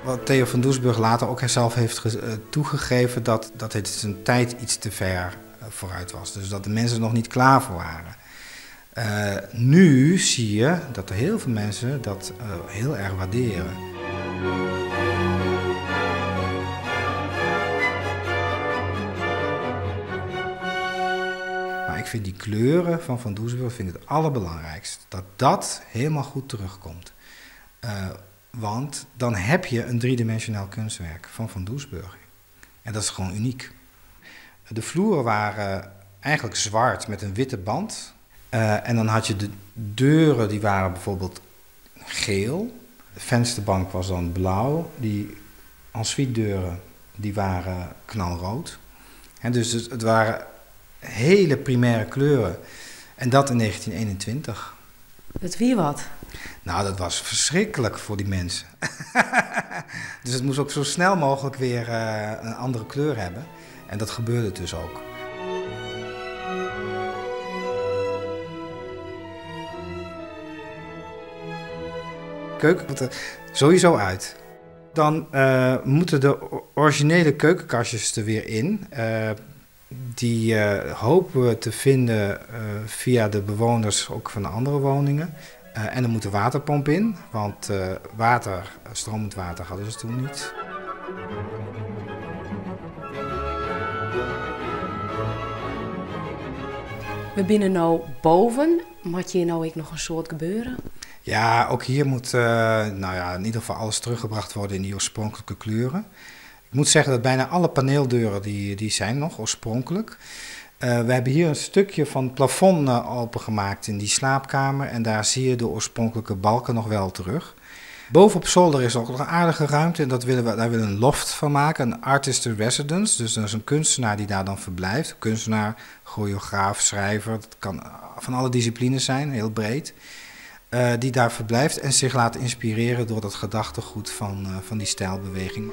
Wat Theo van Doesburg later ook zelf heeft toegegeven, dat het zijn tijd iets te ver vooruit was. Dus dat de mensen er nog niet klaar voor waren. Nu zie je dat er heel veel mensen dat heel erg waarderen. Maar ik vind die kleuren van Van Doesburg vind ik het allerbelangrijkst. Dat dat helemaal goed terugkomt. Want dan heb je een driedimensionaal kunstwerk van Van Doesburg. En dat is gewoon uniek. De vloeren waren eigenlijk zwart met een witte band. En dan had je de deuren, die waren bijvoorbeeld geel. De vensterbank was dan blauw. Die ensuite deuren, die waren knalrood. En dus het waren hele primaire kleuren. En dat in 1921. Het wie wat? Dat was verschrikkelijk voor die mensen. Dus het moest ook zo snel mogelijk weer een andere kleur hebben. En dat gebeurde dus ook. De keuken moet er sowieso uit. Dan moeten de originele keukenkastjes er weer in. Die hopen we te vinden via de bewoners ook van de andere woningen. En er moet een waterpomp in, want stromend water hadden ze toen niet. We binnen nou boven. Moet hier nou ook nog een soort gebeuren? Ja, ook hier moet in ieder geval alles teruggebracht worden in die oorspronkelijke kleuren. Ik moet zeggen dat bijna alle paneeldeuren die zijn nog oorspronkelijk. We hebben hier een stukje van het plafond opengemaakt in die slaapkamer. En daar zie je de oorspronkelijke balken nog wel terug. Boven op zolder is ook nog een aardige ruimte. En daar willen we een loft van maken, een artist in residence. Dus dat is een kunstenaar die daar dan verblijft. Kunstenaar, choreograaf, schrijver. Dat kan van alle disciplines zijn, heel breed. Die daar verblijft en zich laat inspireren door dat gedachtegoed van die stijlbeweging.